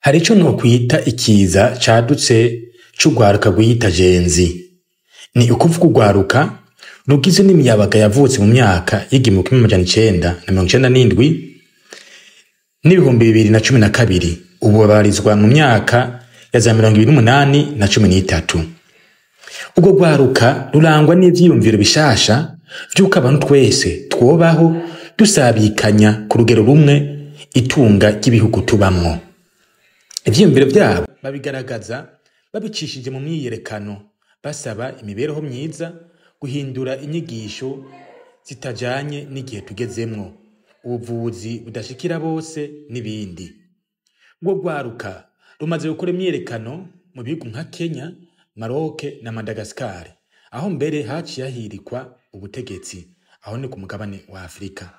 Hari ico nokwita ikiza cadutse c'urwaruka rwiyita Gen Z. Ni ukuvuga urwaruka rugizwe n'imiyabaga yavutse mu myaka y'1997 n'2012, ubu babarizwa mu myaka ya za 28 na 13. Urwo rwaruka rurangwa n'ivyiyumviro bishasha vy'uko abantu twese twobaho dusabikanya ku rugero rumwe itunga ry'ibihugu tubamwo. Ivyiyumviro vyabo babigaragaza babicishije mu myiyerekano, basaba imibereho myiza, guhindura inyigisho zitajanye n'igihe tugezemwo, ubuvuzi budashikira bose n'ibindi. Urwo rwaruka rumaze gukora imyiyerekano mu bihugu nka Kenya, Maroc na Madagascar, aho mbere haciye hahirikwa ubutegetsi. Aho ni ku mugabane wa Afrika.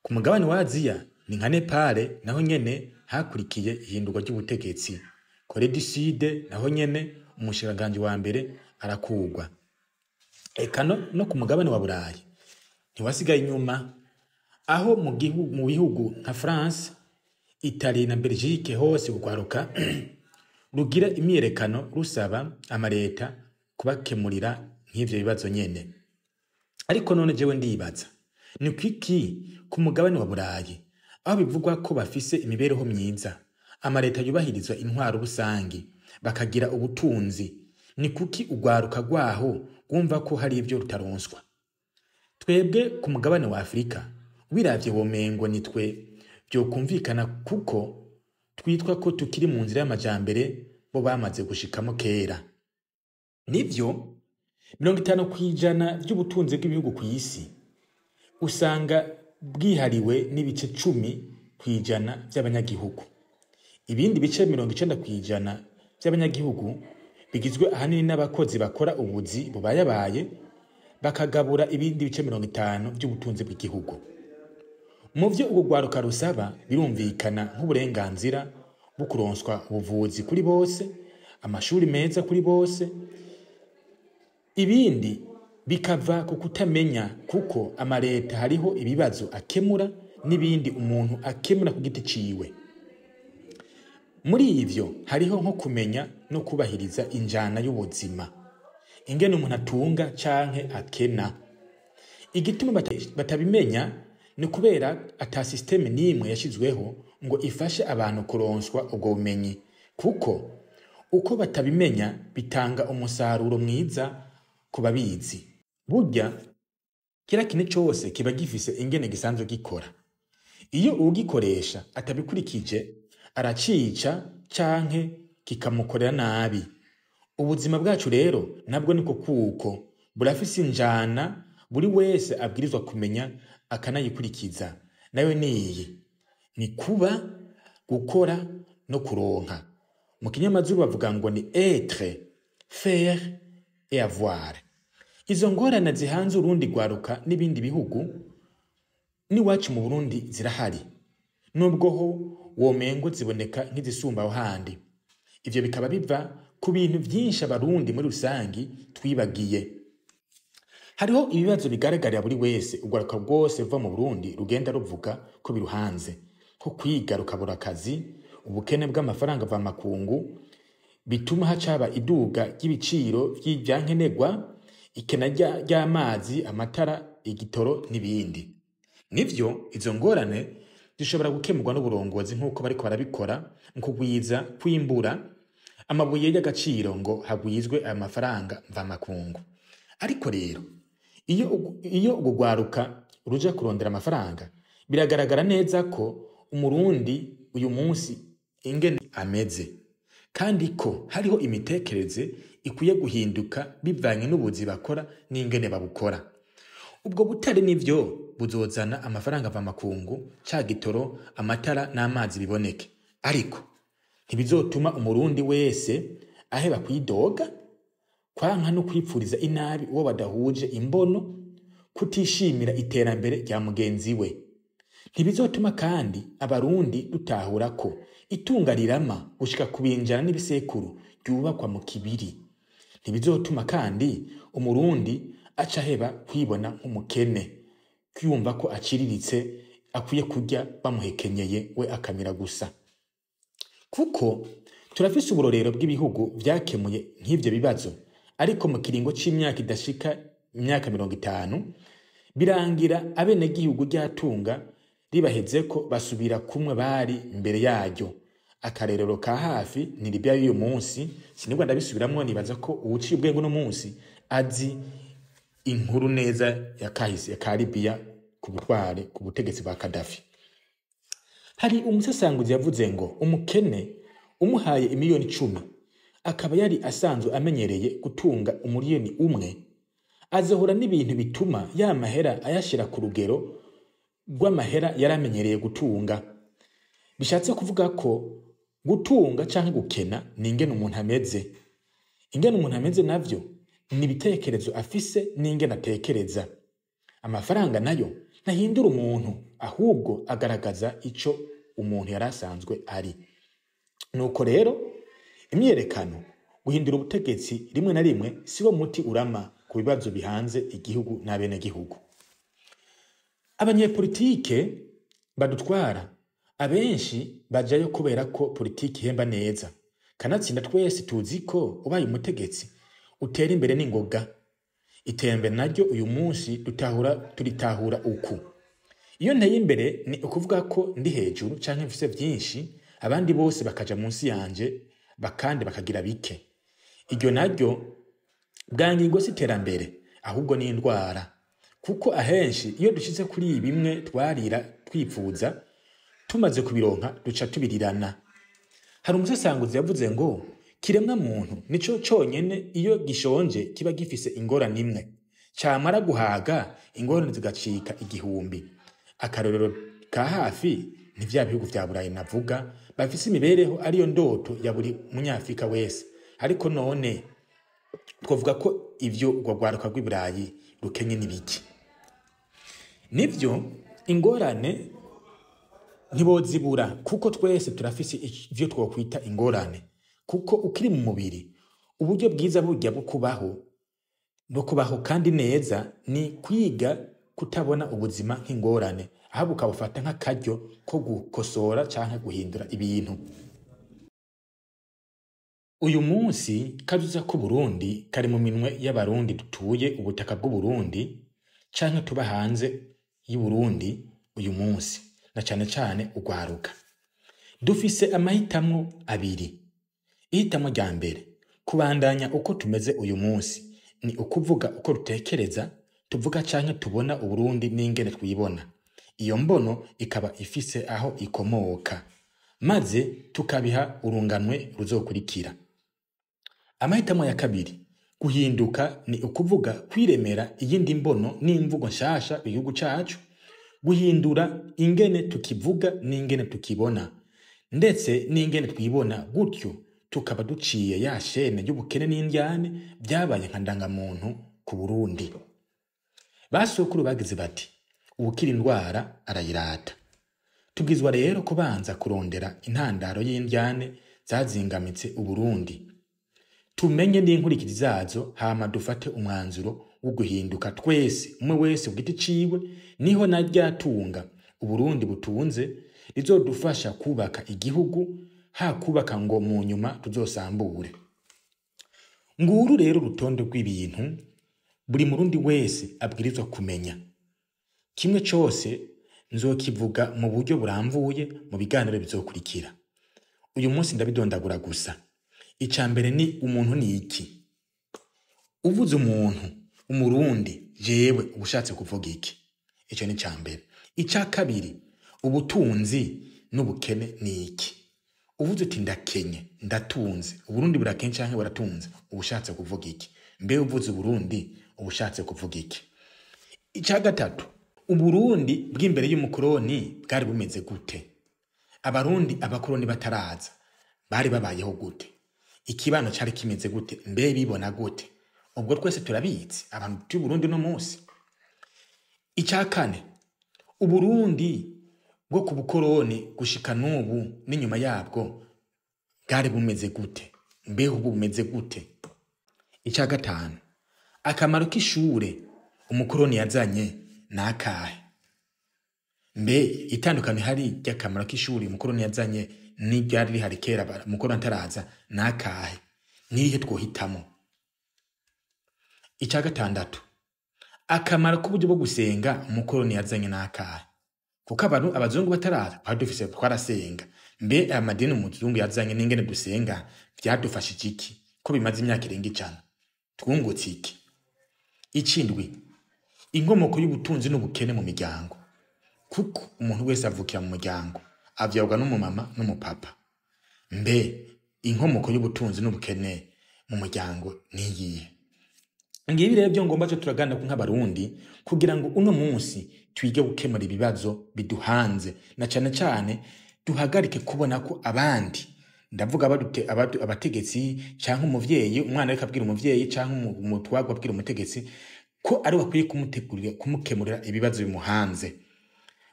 Ku mugabane wa Aziya ni nka Nepal, naho nyene hakurikiye ihindurwa ry'ubutegetsi. Corée du Sud naho nyene umushikiranganji wa mbere arakurwa. Eka no ku mugabane wa Burayi ntiwasigaye inyuma, aho mu bihugu nka France, Italie na Belgique hose urwaruka rugira imyiyerekano rusaba amareta kubakemurira nk'ivyo bibazo nyene. Ariko none jewe ndibaza, ni kuki ku mugabane wa Burayi, aho bivugwa ko bafise imibereho myiza, amareta yubahirizwa intwaro rusangi, bakagira ubutunzi, ni kuki urwaruka rwaho rwumva ko hari ivyo rutaronswa? Twebwe ku mugabane wa Afrika, ubiravye womengo nitwe vyokumvikana, kuko twitwa ko tukiri mu nzira y'amajambere, bo bamaze gushikamo kera. Nivyo, 50% vy'ubutunzi bw'ibihugu kw'isi usanga bwihariwe n'ibice 10% vy'abanyagihugu. Ibindi bice 90% vy'abanyagihugu bigizwe ahanini n'abakozi bakora ubuzi bubayabaye, bakagabura ibindi bice 50 vy'ubutunzi bw'igihugu. Mu vyo urwo rwaruka rusaba birumvikana, nk'uburenganzira bwo kuronswa ubuvuzi kuri bose, amashuri meza kuri bose, ibindi bikava ku kutamenya, kuko amareta hariho ibibazo akemura n'ibindi umuntu akemura ku giti ciwe. Muri ivyo hariho nko kumenya no kubahiriza injana y'ubuzima, ingene umuntu atunga canke akena. Igituma batabimenya ni kubera ata système n'imwe yashizweho ngo ifashe abantu kuronswa ubwo bumenyi, kuko uko batabimenya bitanga umusaruro mwiza ku babizi. Burya kila kintu cose kiba gifise ingene gisanzwe gikora. Iyo uwugikoresha atabikurikije, aracica canke kikamukorera nabi. Ubuzima bwacu rero nabwo niko kuko burafise injana buri wese abwirizwa kumenya akanayikurikiza. Nayo niyi: ni kuba, gukora no kuronka. Mu kinyamazuru bavuga ngo ni être, faire et avoir. Izo ngorane zihanze urundi rwaruka n'ibindi bihugu, n'iwacu mu Burundi zirahari, nubwo ho womengo ziboneka nk'izisumba aho handi. Ivyo bikaba biva ku bintu vyinshi Abarundi muri rusangi twibagiye. Hariho ibibazo bigaragarira buri wese, urwaruka rwose ruva mu Burundi rugenda ruvuga ko biruhanze, nko kwiga rukabura akazi, ubukene bw'amafaranga mvamakungu bituma hacaba iduga ry'ibiciro vy'ivyankenerwa, ikena ry'amazi, amatara, igitoro n'ibindi. Nivyo, izo ngorane zishobora gukemurwa n'uburongozi nk'uko bariko barabikora mu kugwiza kwimbura amabuye y'agaciro ngo hagwizwe ayo mafaranga mvamakungu. Ariko rero iyo urwo rwaruka ruja kurondera amafaranga, biragaragara neza ko Umurundi uyu munsi ingene ameze, kandi ko hariho imitekerereze ikwiye guhinduka bivanye n'ubuzi bakora n'ingene babukora. Ubwo butare nivyo buzozana amafaranga mvamakungu, ca gitoro, amatara n'amazi biboneke, ariko ntibizotuma Umurundi wese aheba kwidoga, kwanka no kwipfuriza inabi uwo badahuje imbono, kutishimira iterambere rya mugenzi we. Ntibizotuma kandi Abarundi dutahura ko itunga rirama gushika ku binjana n'ibisekuru ryubakwa mu kibiri. Ntibizotuma kandi Umurundi aca aheba kwibona nk'umukene, kwiyumva ko aciriritse, akwiye kurya bamuhekenyeye, we akamira gusa. Kuko turafise uburorero bw'ibihugu vyakemuye nk'ivyo bibazo, ariko mu kiringo c'imyaka idashika imyaka 50 birangira abenegihugu ryatunga ribahezeko basubira kumwe bari imbere yaryo. Akarerero ka hafi ni Libya y'uyu munsi, sinibwo ndabisubiramwo, nibaza ko uwuciye ubwenge uno munsi azi inkuru neza ya kahise ka Libya ku butware ku butegetsi bwa Gaddafi. Hari umusesanguzi yavuze ngo umukene umuhaye imiliyoni 10 akaba yari asanzwe amenyereye gutunga umuliyoni 1, azohora n'ibintu bituma ya mahera ayashira ku rugero rw'amahera yari amenyereye gutunga. Bishatse kuvuga ko gutunga canke gukena ni ingene umuntu ameze. Ingene umuntu ameze navyo ni ibitekerezo afise n'ingene atekereza. Amafaranga nayo ntahindura umuntu, ahubwo agaragaza ico umuntu yari asanzwe ari. Nuko rero imyiyerekano, guhindura ubutegetsi rimwe na rimwe siwo muti urama ku bibazo bihanze igihugu n'abenegihugu. Abanyepolitike badutwara abenshi bajayo kubera ko politiki ihemba neza. Kanatsinda twese tuzi ko ubaye umutegetsi utera imbere n'ingoga. Iterambere naryo uyu munsi turitahura uku. Iyo nteye imbere ni ukuvuga ko ndi hejuru canke mfise vyinshi, abandi bose bakaja munsi yanje bakandi bakagira bike. Iryo naryo bwa ngingo si iterambere, ahubwo ni indwara. Kuko ahenshi iyo dushize kuri bimwe twarira twipfuza, tumaze kubironka duca tubirirana. Hari umusesanguzi yavuze ngo kiremwa muntu nico conyene iyo gishonje kiba gifise ingorane imwe, camara guhaga ingorane zigacika 1000. Akarorero ka hafi ni vya bihugu vya Burayi navuga bafise imibereho ariyo ndoto ya buri munyafrika wese. Ariko none twovuga ko ivyo urwo rwaruka rw'Iburayi rukenye n'ibiki? Nivyo ingorane ntibozibura, kuko twese turafise ivyo twokwita ingorane. Kuko ukiri mu mubiri, uburyo bwiza burya bwo kubaho no kubaho kandi neza ni kwiga kutabona ubuzima nk'ingorane, ahubwo ukabufata nk'akaryo ko gukosora canke guhindura ibintu. Uyu munsi kazuza ko Burundi kari mu minwe y'abarundi dutuye ubutaka bw'u Burundi canke tuba hanze y'u Burundi uyu munsi, na cane cane ugwaruka. Dufise amahitamwo abiri. Ihitamo rya mbere, kubandanya uko tumeze uyu munsi, ni ukuvuga uko dutekereza, tuvuga canke tubona Uburundi n'ingene twibona. Iyo mbono ikaba ifise aho ikomoka, maze tukabiha urunganwe ruzokurikira. Amahitamo ya kabiri, guhinduka, ni ukuvuga kwiremera iyindi mbono n'imvugo nshasha igihugu cacu, guhindura ingene tukivuga n'ingene tukibona, ndetse n'ingene twibona, gutyo tukaba duciye ya shene y'ubukene n'indyane byabaye nka ndangamuntu ku Burundi. Basokuru bagize bati uwukira indwara arayirata. Tubwizwa rero kubanza kurondera intandaro y'indyane zazingamitse Uburundi, tumenye n'inkurikizi zazo, hama dufate umwanzuro wo guhinduka twese, umwe wese ku giti ciwe. Niho na ryatunga Uburundi butunze rizodufasha kubaka igihugu, ha kubaka ngo mu nyuma tuzosambure. Nguru rero urutonde rw'ibintu buri murundi wese abwirizwa kumenya. Kimwe cose nzokivuga mu buryo buramvuye mu biganiro bizokurikira. Uyu munsi ndabidondagura gusa. Ica mbere ni umuntu ni iki? Uvuze umuntu, umurundi, jewe ubushatse kuvuga iki? Ico ni ica mbere. Ica kabiri, ubutunzi n'ubukene ni iki? Uvuze uti ndakenye, ndatunze, Uburundi burakenye canke buratunze, ubushatse kuvuga iki? Mbe uvuze Uburundi, ubushatse kuvuga iki? Ica gatatu, Uburundi bw'imbere y'umukoroni bwari bumeze gute? Abarundi abakoroni bataraza bari babayeho gute? Ikibano cari kimeze gute? Mbe bibona gute? Ubwo twese turabizi abantu by'Uburundi no munsi. Ica kane, Uburundi bwo ku bukoroni gushika n'ubu n'inyuma yabwo bwari bumeze gute? Mbeho ubu bumeze gute? Ica gatanu, akamaro k'ishure umukoroni yazanye nakahe? Mbe itandukanye hari ry'akamaro k'ishure umukoroni yazanye n'iryari rihari kera umukoroni ataraza nakahe? Nirihe twohitamo? Icya gatandatu, akamaro k'uburyo bwo gusenga umukoroni yazanye nakahe? Kuko abantu abazungu bataraza twari dufise, twarasenga. Mbe aya madini umuzungu yazanye n'ingene dusenga vyadufashije iki, ko bimaze imyaka irenga 100? Twungutse iki? Icindwi, inkomoko y'ubutunzi n'ubukene mu miryango. Kuko umuntu wese avukira mu muryango, avyarwa n'umumama n'umupapa. Mbe inkomoko y'ubutunzi n'ubukene mu muryango niyihe? Ngibi rero byo ngomba cyo turaganira ku nk'abarundi, kugira ngo uno munsi twige gukemura ibibazo biduhanze, na cane cane duhagarike kubona ko abandi, ndavuga abategetsi canke umuvyeyi, umwana ariko abwira umuvyeyi canke umutwagwa abwira umutegetsi ko ari we akwiye kumukemurira ibibazo bimuhanze.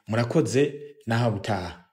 Murakoze, naho butaha.